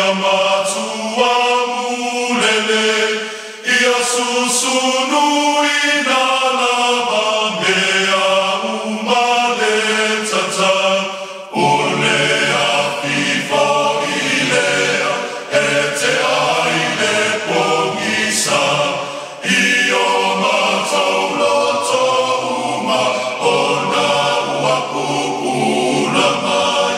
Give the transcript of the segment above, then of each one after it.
Ia matua mulele, ia susunuina lava mea uma le tata. O le afi foi lea e tea ai le pogisa i o matou loto uma ona ua pupula mai.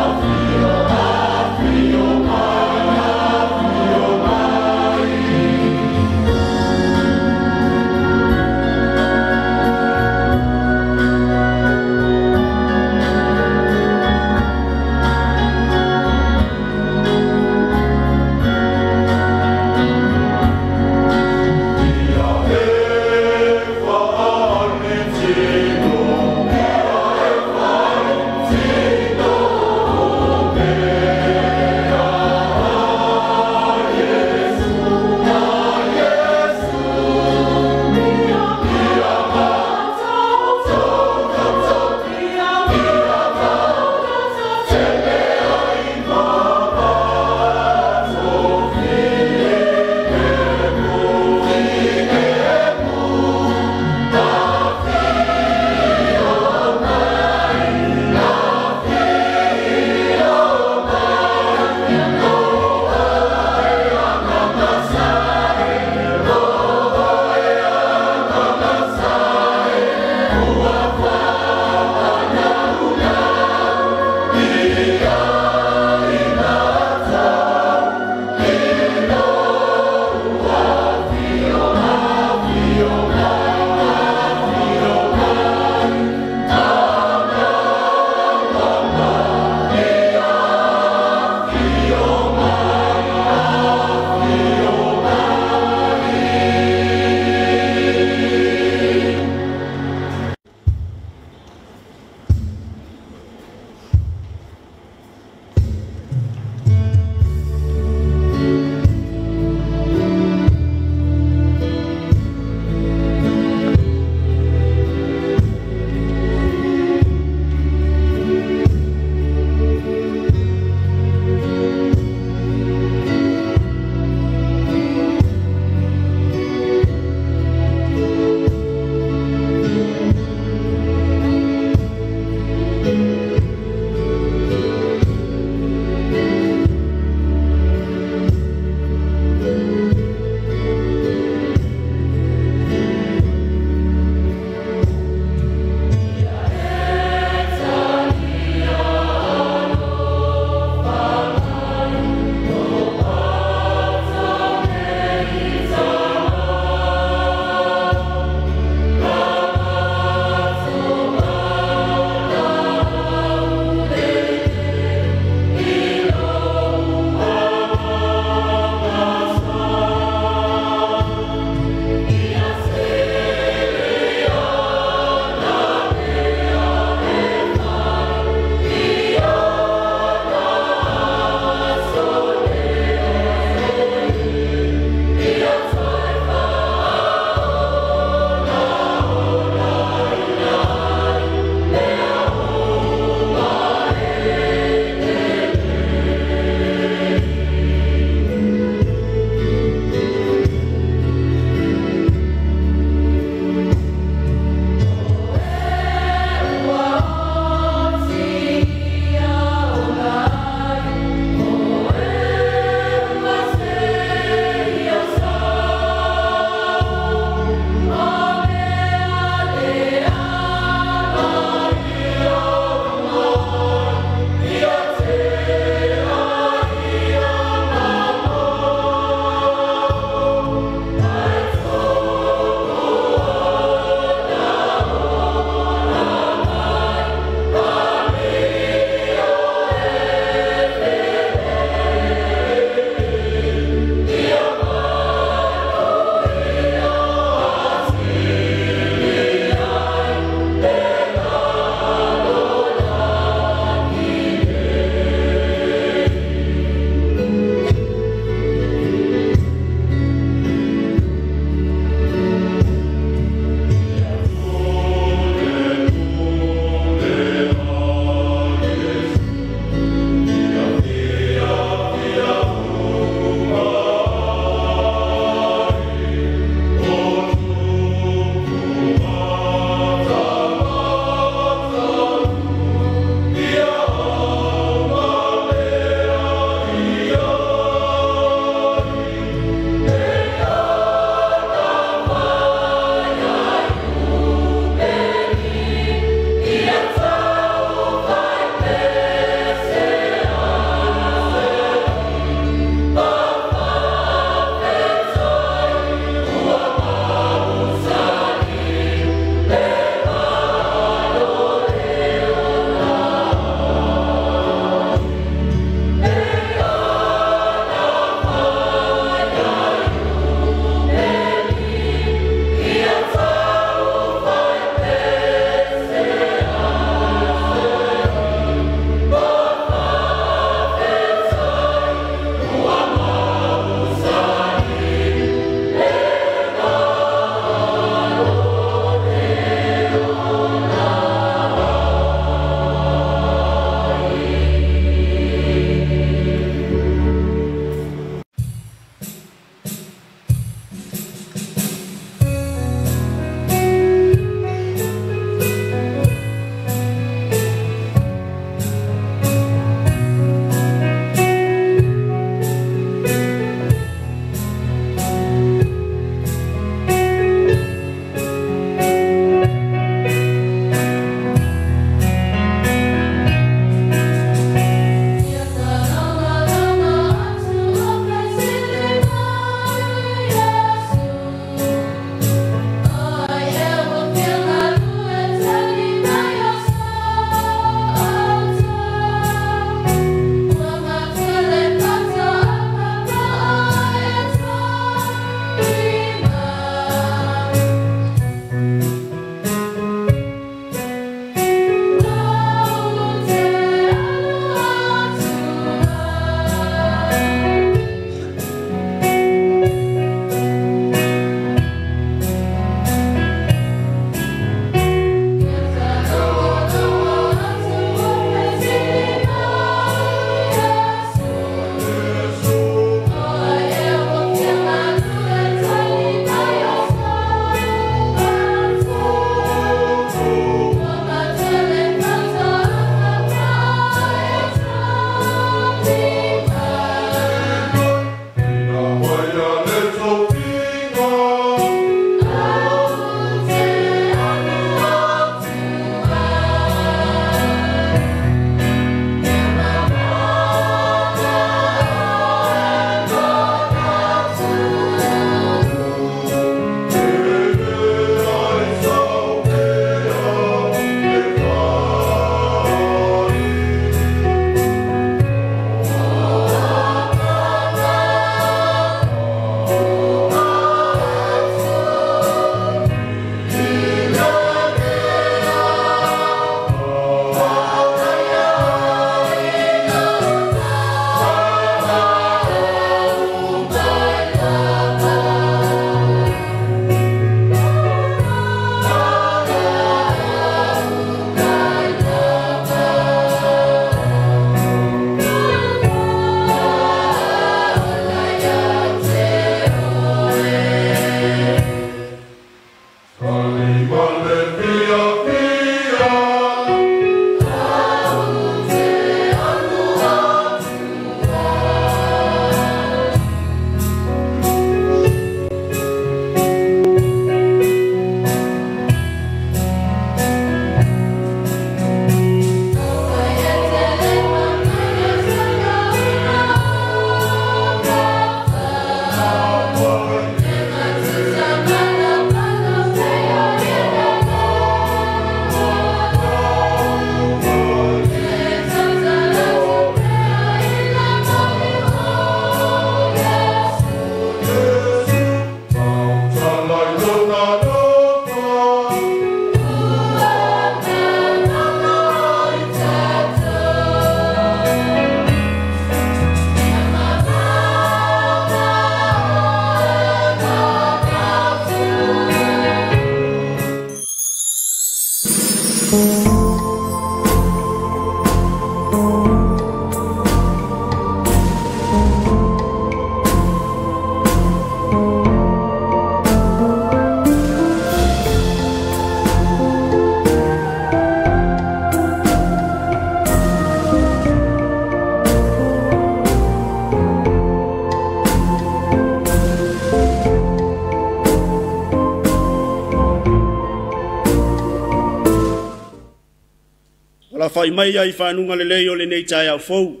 Fai mai ai whanunga le lei o le nei tai au fou,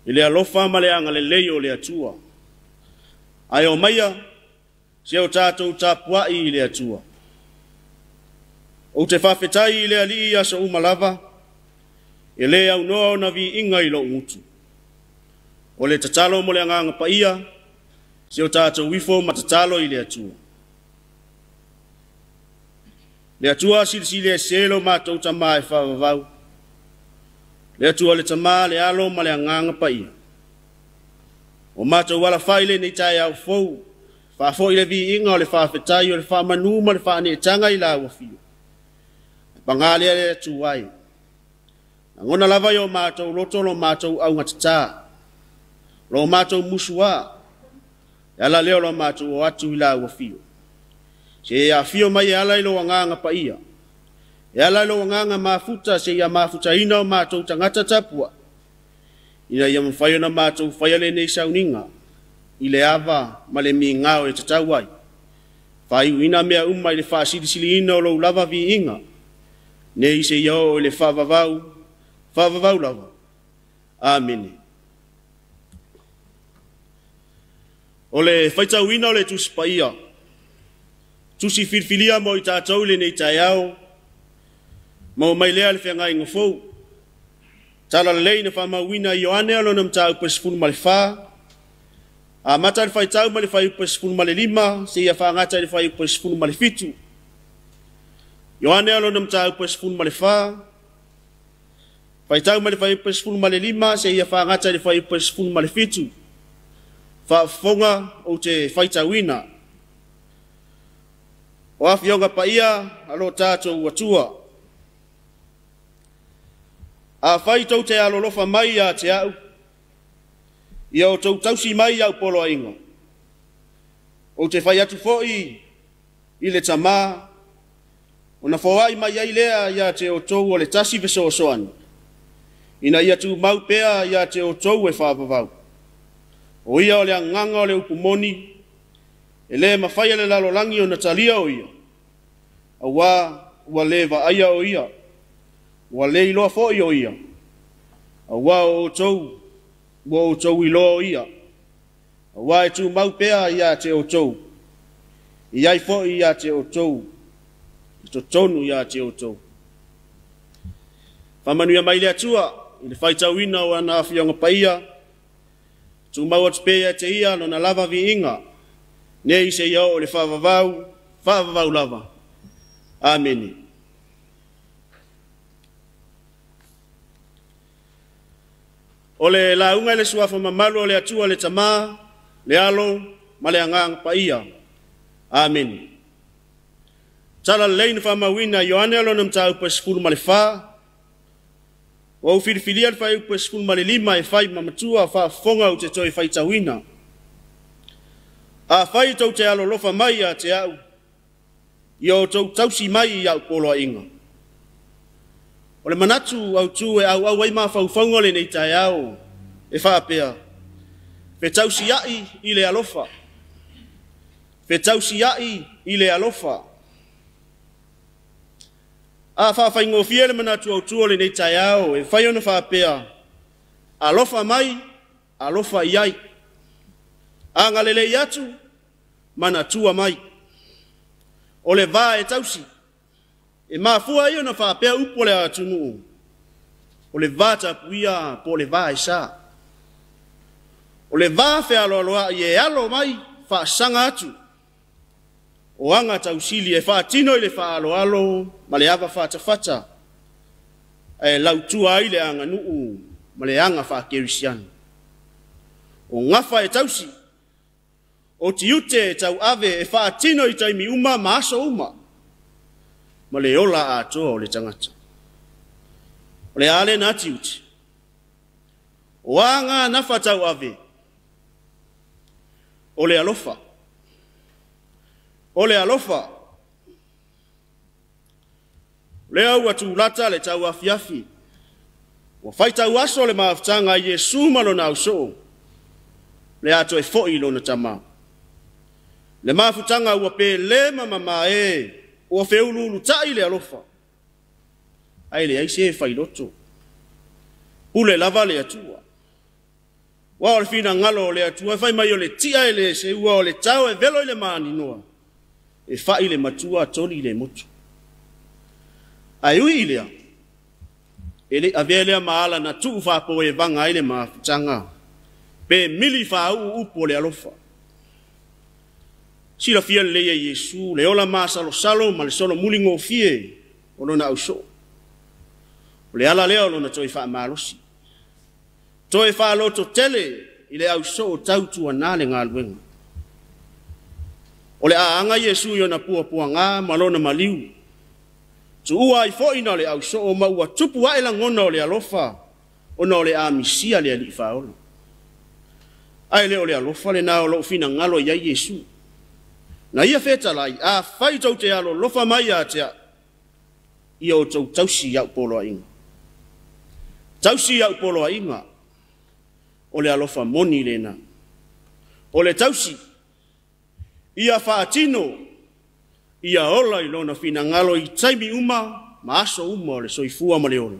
i le alofa ma le anga le lei o le atua. Ai o maia, se o tātou tapuai i le atua. O te whawhetai i le ali aso umalava, e le au noa o na vi inga i lo ngutu. O le tatalo mo le anganga paia, se o tātou ifo matatalo i le atua. Le atua silisili e selo mātou tama e whawawau. Le atua le tama le alo ma le anganga paia. O mātou wala whaile nei tai au fou, whaafo i le vi inga o le whaafetai o le whaamanu ma le whaanetanga i la uafio. Pangale le atua ai. Ngona lava i o mātou loto lo mātou au ngatata. Lo mātou musua. E ala leo lo mātou o atu i la uafio. Se e afio mai e ala i lo anganga paia. E ala i lo anganga mafuta se ia mafuta ina o mātou tangata tapua. Ina ia mwhai ona mātou whaiale nei sauninga. I le ava ma le mi ngao e tatau ai. Whaiu ina mea uma i le whaasilisili ina o lo lava vi inga. Nei se ia o le whaavavau, whaavavau lava. Amene. O le whaitau ina o le tusi paia. Tusi filfilia mo i tātou le nei taiao. Mau mai lea le whangai ngofou. Tala lelei na whamauina Ioane alona mtau pa 14. A mata le whaitau ma le whaiupa 15, se ia whaangata le whaiupa 17. Ioane alona mtau pa 14. Whaitau ma le whaiupa 15, se ia whaangata le whaiupa 17. Whaafonga o te whaitauina. O awhionga paia, alo tātou atua. A whai tau te alolofa mai a te au, ia o tau tausi mai au polo ainga. O te whai atu foi i le tamā, o na foai mai ai lea ia te o tau o le tasi vesoasoani. Ina ia tū mau pea ia te o tau e whaapavau. O ia o le anganga o le upumoni, e le mawhai le lalolangi o Natalia o ia. Awa ua le vaaia o ia. Ua le iloa foi o ia. Awa o tou, ua o tou iloa o ia. Awa e tū mau pea ia te o tou. I ai foi ia te o tou. I totonu ia te o tou. Whamanuia mai le atua, i le whaitauina o ana awhionga paia. Tū mau atu pea te ia, lona lava viinga. Nei se ia o le whaavavau, whaavavau lava. Amene. O le launga le suafa mamalu o le atua le tamā, le alo, ma le anganga paia. Amene. Tala lei na whamauina Ioane alona mtaupa 14. O filifilia le whaiupa 15 e whai mamatua whaafonga o te toi whaitauina. A whai tau te alolofa mai a te au, ia o tau tausi mai i au poloa inga. O le manatu au tū e au au ai mawhaufaunga le nei tai au, e whaapea. Fe tausi ai i le alofa. Fe tausi ai i le alofa. A whaawhaingofia le manatu au tū o le nei tai au, e whai ona whaapea. Alofa mai, alofa i ai. Anga lele atu, manatua mai. O le vā e tausi. E mafua ia na whaapea upo le atunuu. O le vā tapuia po le vā e sā. O le vā whealoaloa i e alo mai whaasanga atu. O anga tausili e whaatino i le whaaloalo ma le ava whatawhata. E lautua ai le anga nuu ma le anga whaakerisiani. O ngafa e tausi. O tiute e tau ave e whaatino i taimi uma ma aso uma. Ma le ola atoa o le tangata. O le ale nā tiute. O a ganafa tauave, o le alofa. O le alofa. Lea ua tulata le tauafiafi, ua faitau aso le mafutaga a Iesu ma lona ausoo, le a toe fo'i lona tamā. Le mafutaga ua pele ma mamae, ua feuluulutai le alofa, ae leai se e failoto. Pule lava le Atua. Ua o le finagalo o le Atua e fai mai o le tia e le seua o le tao e velo i le maninoa, e fai le matua toli le motu. Ae ui i lea, e le avea lea ma ala na tuu faapo e vaga ai le mafutaga, pe mili faauu upu o le alofa. Silafia lelei e Iesu le ola masalosalo ma le solomuli gofie o lona ausoo. O le ala lea o lona toe faamalosi. Toe faaloto tele i le ausoo tautuana le galuega. O le aaga Iesu i ona puapuaga ma lona maliu. Tuua ai foi na o le ausoo ma ua tupu ae lagona o le alofa ona o le amisia le alii faaola. Ae le o le alofa lena o lou finagalo i ai Iesu. Na ia fetalai, afai tou te alolofa mai ia te au, ia outou tausi au poloaiga. Tausi au poloaiga, o le alofa moni lena. O le tausi, ia faatino, ia ola i lona finagalo i taimi uma ma aso uma o le soifua ma le ola.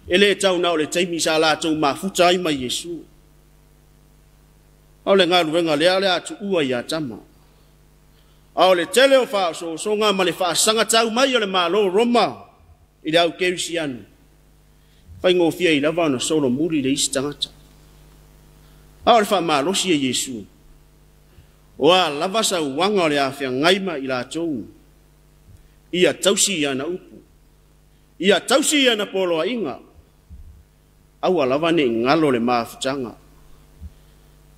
E le tau na o le taimi sa latou mafuta ai mai Iesu. A o le galuega lea o le a tuua ia Tama. A o le tele o faaosoosoga ma le faasagatau mai o le Malo o Roma i le au kerisiano, faigofie ai lava ona solomuli le isi tagata. A o le faamalosi e Iesu, o a lava sauaga o le afeagai ma i latou, ia tausi i ana upu, ia tausi i ana poloaiga, aua lava ne i galo le mafutaga.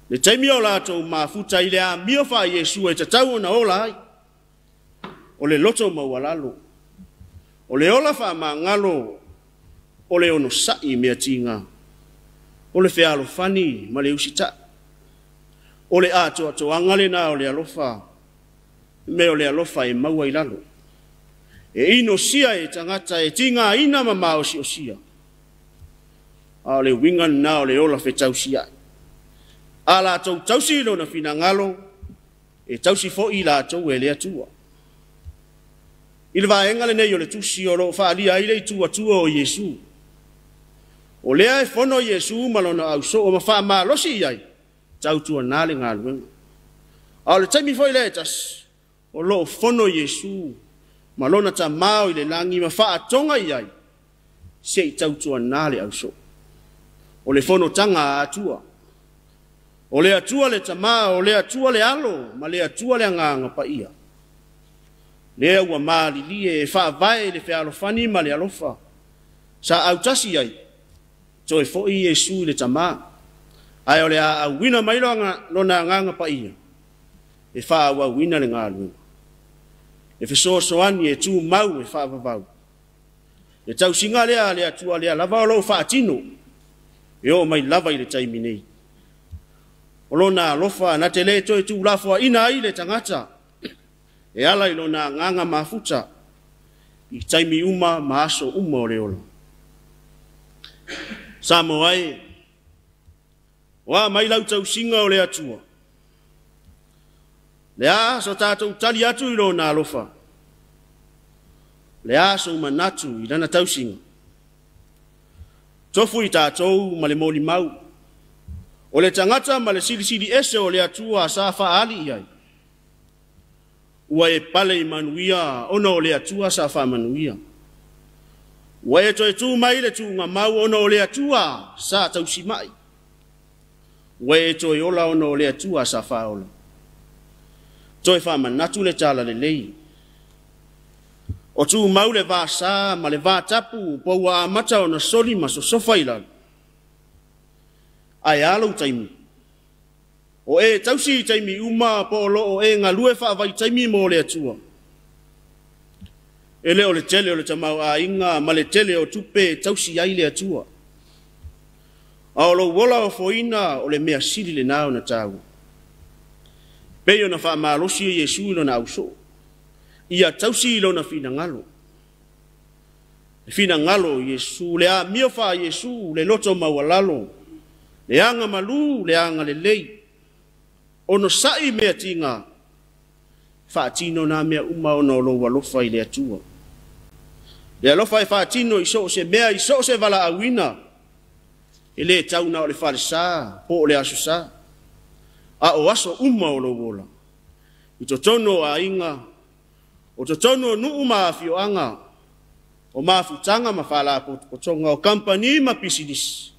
Le taimi o latou mafuta i le amio faa Iesu e tatau ona ola ai, o le loto maualalo, o le ola faamagalo, o le onosai i mea tiga, o le fealofani ma le usitai, o le atoatoaga lena o le alofa, me o le alofa e maua i lalo. E inosia e tagata e tigaina ma maosiosia. A o le uiga lena o le ola fetausiai. A latou tausi i lona finagalo, e tausi foi i latou e le Atua. I le vaega lenei o le tusi o loo faaalia ai le itu atua o Iesu. O lea e fono Iesu ma lona ausoo ma faamalosi i ai, tautuana le galuega. A o le taimi foi lea e tasi, o loo fono Iesu ma lona tamā o i le lagi ma faatoga i ai, se i tautuana le ausoo. O le fonotaga a Atua. O le Atua le Tamā, o le Atua le Alo, ma le Atua le Agaga Paia. Lea ua malilie e faavae i le fealofani ma le alofa. Sa autasi ai, toe foi Iesu i le Tamā. Ae o le a auina mai lona Agaga Paia, e faaauauina le galuega. E fesoasoani e tumau e faavavau. Le tausiga lea a le Atua lea lava o loo faatino, e oo mai lava i le taimi nei. O lona alofa na te le toe tuulafoaina ai le tagata, e ala i lona agaga mafuta, i taimi uma ma aso uma o le ola. Samoa e, o a mai lau tausiga o le Atua. Le a so tātou tali atu i lona alofa. Le a sou manatu i lana tausiga. Tofu i tātou ma le molimau. O le tagata ma le silisili ese o le Atua sa faaali i ai. Ua e pale i manuia ona o le Atua sa faamanuia. Ua e toe tu mai le tuugamau ona o le Atua sa tausimai. Ua e toe ola ona o le Atua sa faaola. Toe faamanatu le tala lelei. O tumau le vāsā ma le vātapu po ua amata ona soli ma sosofa i lalo. Ae a lou taimi. O e tausi i taimi uma po o loo e galue faavaitaimi mo le Atua. E le o le tele o le tamaoaiga ma le tele o tupe e tausi ai le Atua. A o lou ola ofoina o le mea sili lenā ona taua. Pei ona faamalosi e Iesu i lona ausoo, ia tausi i lona finagalo. Le finagalo o Iesu, le amio faa-Iesu, le loto maualalo, le aga malū, le aga lelei, onosa'i mea tiga, faatino na mea uma ona o lou alofa i le Atua. Le alofa e faatino i so o se mea, i so o se valaauina, e le tau na o le falesa po o le aso sa, a o aso uma o lou ola, i totonu o aiga, o totonu o nuu ma afioaga, o mafutaga ma faalapotopotoga, o kamupani ma pisinisi,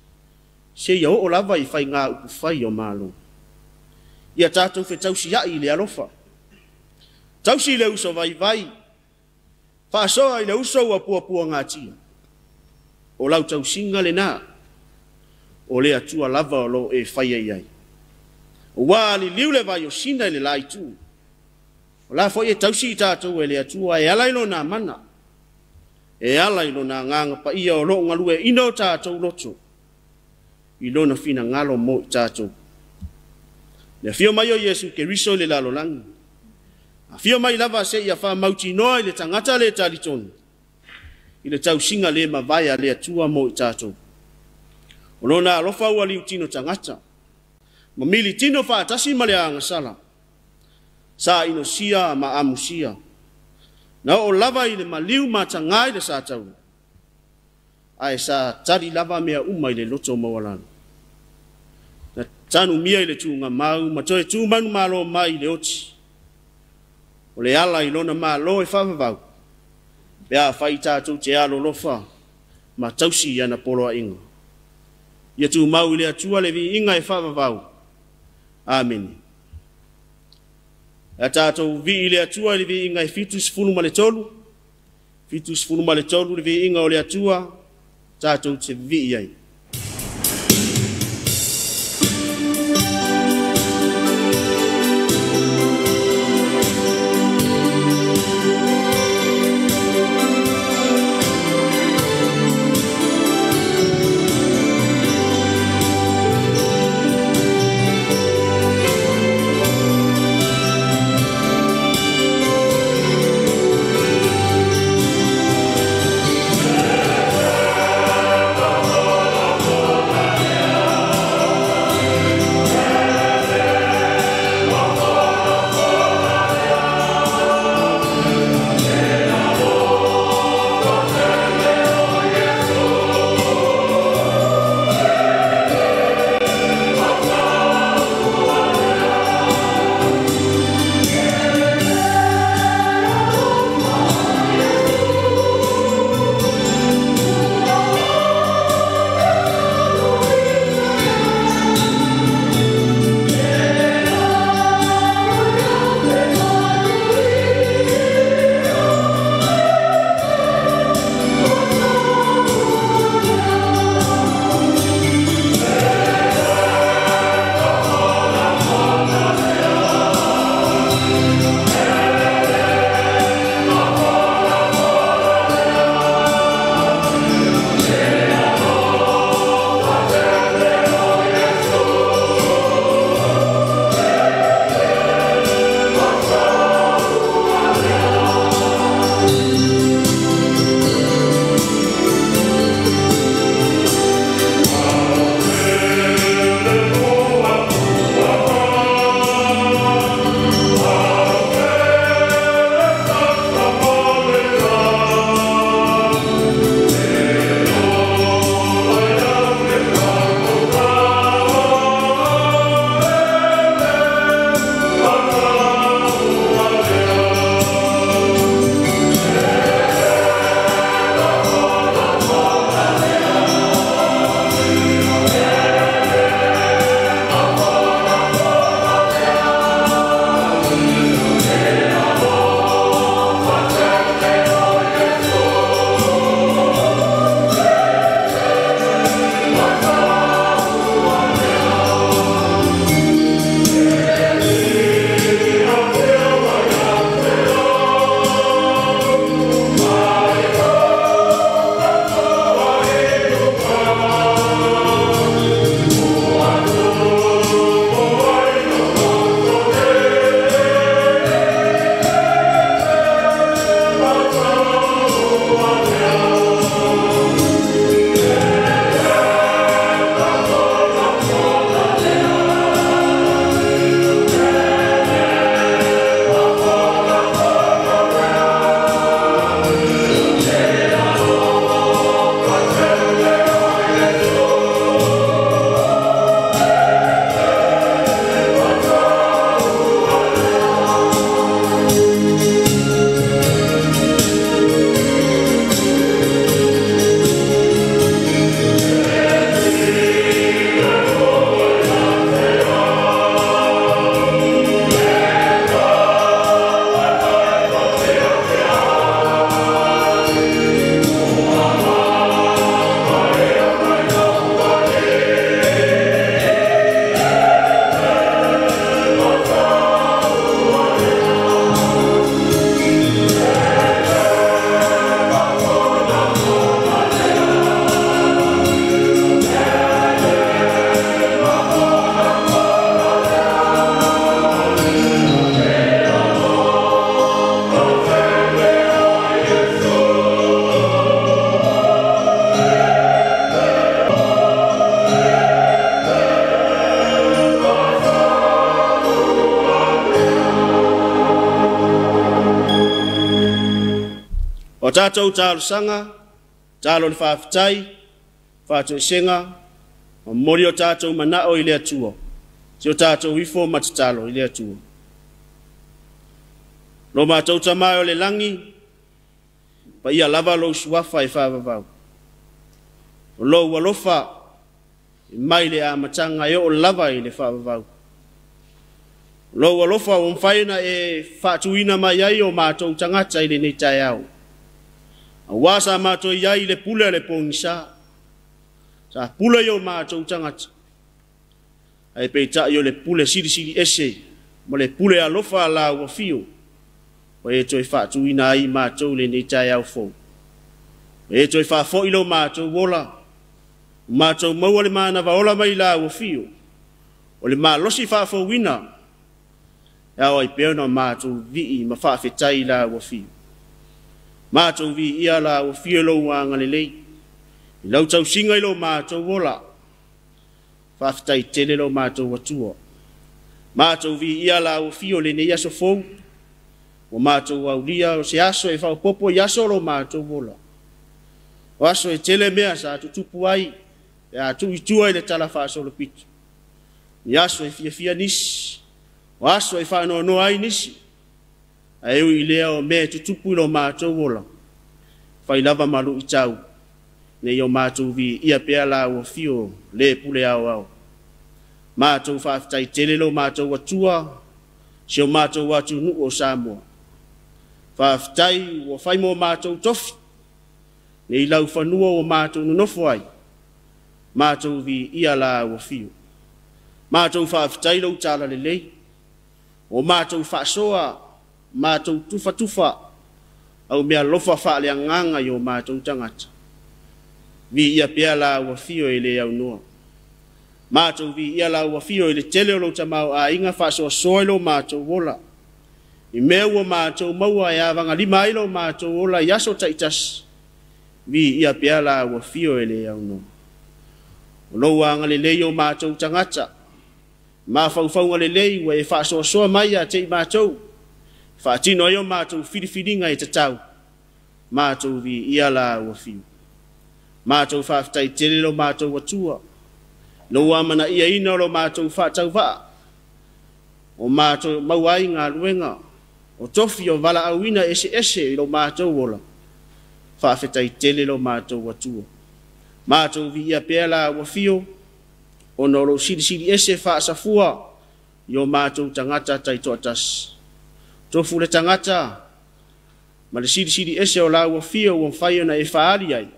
seia oo lava i faiga upufai o Malo. Ia tatou fetausiai i le alofa, tausi i le uso vaivai, faasoa i le uso ua puapuagatia. O lau tausiga lenā, o le Atua lava o lo o e faia i ai. Ua liliu le vai o Sina i le la itu. O la foi e tausi i tatou e le Atua e ala i lona mana, e ala i lona agaga paia o loo galueaiina o tatou loto i lona finagalo mo i tatou. Le afio mai o Iesu Keriso i le lalolagi, afio mai lava seia faamautinoa i le tagata le talitonu i le tausiga le mavae a le Atua mo i tatou. O lona alofa ua liutino tagata, ma militino faatasi ma le agasala, sa inosia ma amusia, na oo lava i le maliu matagā i le sataua, ae sa tali lava mea uma i le loto maualalo. Na tanumia i le tuugamau ma toe tumanumalo mai i le oti. O le ala i lona malo e faavavau, pe afai tatou te alolofa ma tausi i ana poloaiga. Ia tumau i le Atua le viiga e faavavau. Amene. A tatou vivii i le Atua i le viiga e 73, 73 le viiga o le Atua, tatou te vivii ai. Thank tatou talosaga, talo le faafetai, faatoesega, ma momoli o tatou manao i le Atua, si o tatou ifo ma tatalo i le Atua. Lo matou Tama e o le lagi, paia lava lou suafa e faavavau. O lou alofa e mai le amataga e oo lava i le faavavau. O lou alofa ua mafai ona e faatuina mai ai o matou tagata i lenei taeao. Auā sa matou i ai i le pule a le pogisa, sa pule i o matou tagata, ae peitai o le pule silisili ese ma le pule alofa a lau afio, ua e toe faatuina ai matou i lenei taeao fou. Ua e toe faafoi lo matou ola, ua matou maua le manava ola mai lau afio, o le malosi faafouina, e ao ai pea ona matou vivii ma faafetai i lau afio. Matou viia lau afio i lou agalelei, i lau tausiga i lo matou ola, faafetai tele lo matou Atua. Matou viia lau afio i lenei aso fou, ua matou aulia o se aso e faaopoopo i aso o lo matou ola. O aso e tele mea sa tutupu ai, pe a tuu i tua i le tala faasolopito. Ni aso e fiafia nisi, o aso e faanoanoa ai nisi, ae ui i lea o mea e tutupu i lo matou ola, fai lava ma luitau, nei o matou viia pea lau afio le pule aoao. Matou faafetai tele lo matou Atua, si o matou atunuu o Samoa. Faafetai ua fai mo matou tofi, nei laufanua ua matou nonofo ai, matou viia lau afio. Matou faafetai lou talalelei, o matou faasoa, matou tufatufa, au meaalofa faaleagaga i o matou tagata. Viia pea lau afio e le aunoa. Matou viia lau afio i le tele o lou tamaoaiga faasoasoa i lo matou ola. I mea ua matou maua e avagalima ai lo matou ola i aso taitasi, viia pea lau afio e le aunoa. O lou agalelei o matou tagata, mafaufauga lelei ua e faasoasoa mai ia te i matou, faatino ai o matou filifiliga e tatau, matou viia lau afio. Matou faafetai tele lo matou Atua, lou amanaiaina o lo matou faatauvaa, o matou maua ai galuega, o tofi o valaauina eseese i lo matou ola, faafetai tele lo matou Atua. Matou viia pea lau afio, ona o lou silisili ese faasafua i o matou tagata taitoatasi. Tofu le tagata ma le silisili ese o lau afio ua mafai ona e faaali ai,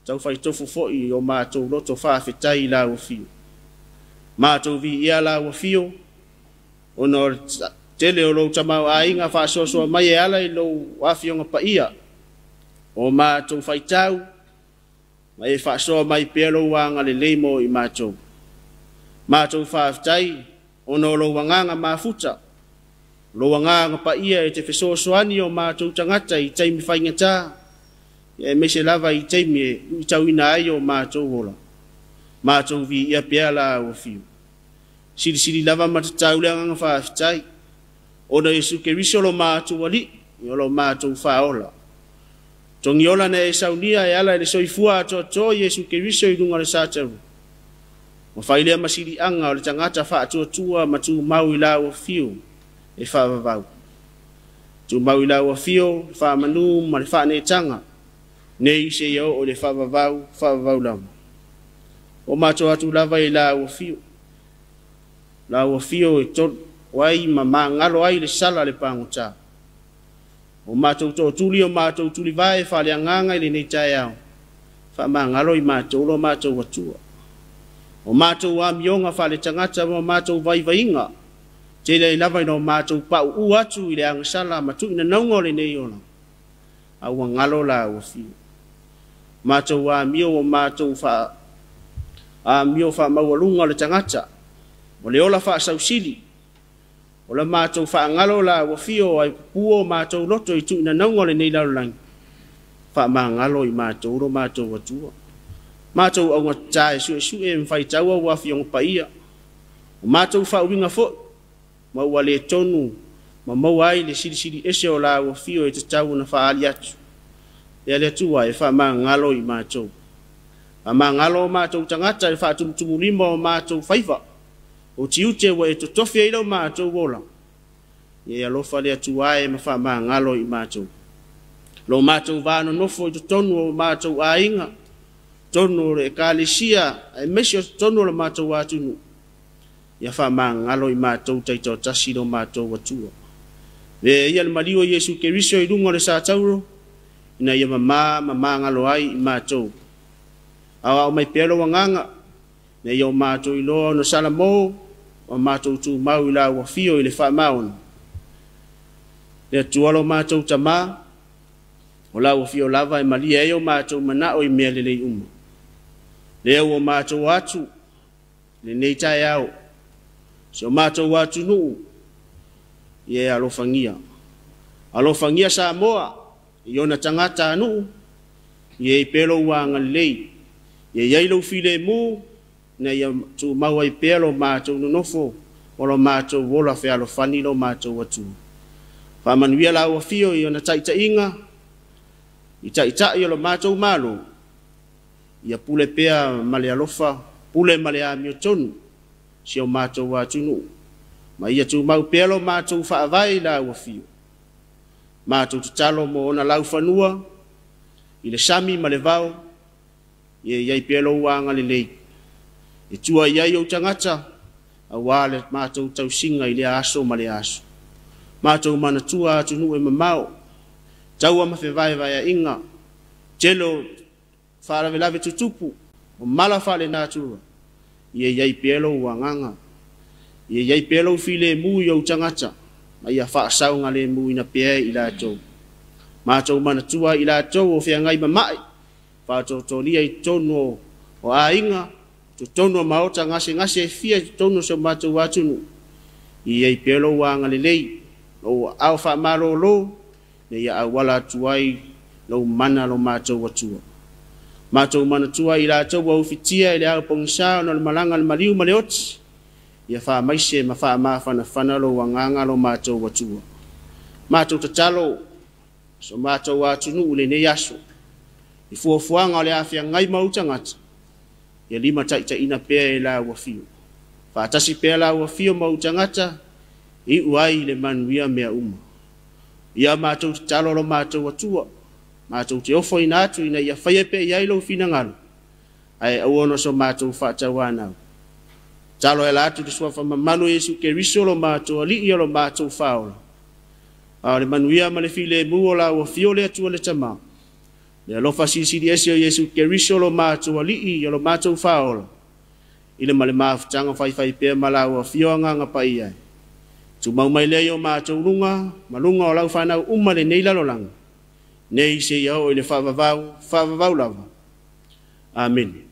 taufai tofu foi i o matou loto faafetai i lau afio. Matou viia lau afio, ona o le tele o lou tamaoaiga faasoasoa mai e ala i lou afioga paia, o matou faitau, ma e faasoa mai pea lou agalelei mo i matou. Matou faafetai ona o lou agaga mafuta, lou agaga paia e te fesoasoani o matou tagata i taimi faigata, aemaise lava i taimi e luitauina ai o matou ola. Matou viia pea lau afio. Silisili lava ma tatau le agaga faafetai, ona Iesu Keriso lo matou Alii, o lo matou faaola. Togiola na e saunia e ala i le soifua atoatoa Iesu Keriso i luga o le sataru. Ua fai lea masiliaga o le tagata faatuatua ma tumau i lau afio e faavavau. Tumau i lau afio, le faamanu ma le faaneetaga, nei seia oo i le faavavau, faavavau lava. O matou atu lava i lau afio. Lau afio e tolu ai ma magalo ai le sala le pagota. O matou tootuli o matou tulivae faaleagaga i lenei taeao, faamagalo i matou lo matou Atua. O matou amioga faaletagata ma matou vaivaiga, tele ai lava ina o matou pauu atu i le agasala ma tuuinanauga o lenei ola, a ua galo lau afio. Matou amio ua matou amio faamaualuga o le tagata, o le ola faasausili, o la matou faagalo lau afio ai pupua o matou loto i tuuinanauga o lenei lalolagi, faamagalo i matou lo matou Atua. Matou augatata e suesue ma faitaua ua afioga paia, o matou faauiga foi, ma ua le tonu ma maua ai le silisili ese o lau afio e tatau ona faaali atu. Ia le Atua e faamagalo i matou. Faamagalo o matou tagata i le faatumutumulima o matou faiva. O tiute ua e totofi ai lo matou ola. Ia e alofa le Atua e ma faamagalo i matou. Lo matou vanonofo i totonu o matou aiga, totonu o le ekalesia, aemaise o totonu o le matou atunuu. Ia faamagalo i matou taitoatasi lo matou Atua. Le ia le maliu o Iesu Keriso i luga o le satauro, ina ia mamā ma magalo ai i matou. Aoao mai pea lou agaga, ina ia o matou iloa ona salamo, ma matou tumau i lau afio i le faamaoni. Le Atua lo matou Tamā, o lau afio lava e malie ai o matou manao i mea lelei uma. Lea ua matou atu, lenei taeao, si o matou atunuu, ia e alofagia. Alofagia Samoa, i ona tagatanuu, ia i pea lou agalelei, ia iai lou filemu, ina ia tumau ai pea lo matou nonofo, o lo matou ola fealofani lo matou Atua. Faamanuia lau afio i ona taitaiga, i taitai o lo matou Malo, ia pule pea ma le alofa, pule ma le amiotonu, si o matou atunuu, ma ia tumau pea lo matou faavae i lau afio. Matou tatalo mo ona laufanua, i le sami ma le vao, ia iai pea lou agalelei. E tua i ai ou tagata, auā le matou tausiga i lea aso ma lea aso. Matou manatua atunuu e mamao, taua ma fevaevaea'iga, tele o faalavelave tutupu, o mala faalenatura, ia i ai pea lou agaga. Ia i ai pea lou filemu i ou tagata, ma ia faasaogalemuina pea i latou. Matou manatua i latou o feagai ma ma'i, faatoatolia i totonu o aiga, totonu o maota gasegase e fia i totonu o si o matou atunuu, ia i ai pea lou agalelei, lou aao faamalōlō, ina ia auala atu ai lou mana lo matou Atua. Matou manatua i latou ua ufitia i le ao pogisā ona o le malaga a le maliu ma le oti, ia faamaise ma faamafanafana lou agaga lo matou Atua. Matou tatalo so matou atunuu i lenei aso, i fuafuaga o le a feagai ma ou tagata, ia limataitaiina pea e lau afio. Faatasi pea lau afio ma ou tagata, iu ai i le manuia mea uma. Ia matou tatalo lo matou Atua, matou te ofoina atu ina ia faia pea i ai lou finagalo, ae aua ona so matou faatauanau. Tatalo e ala atu i le suafa mamalu o Iesu Keriso lo matou Alii o lo matou Faaola. A o le manuia ma le filemu o lau afio le Atua le Tamā, le alofa silisili ese o Iesu Keriso lo matou Alii o lo matou Faaola, i le ma le mafutaga faifaipea ma lau afio Agaga Paia e tumau mai lea i o matou luga ma luga o lau fanau uma lenei lalolagi, nei seia oo i le faavavau, faavavau lava. Amene.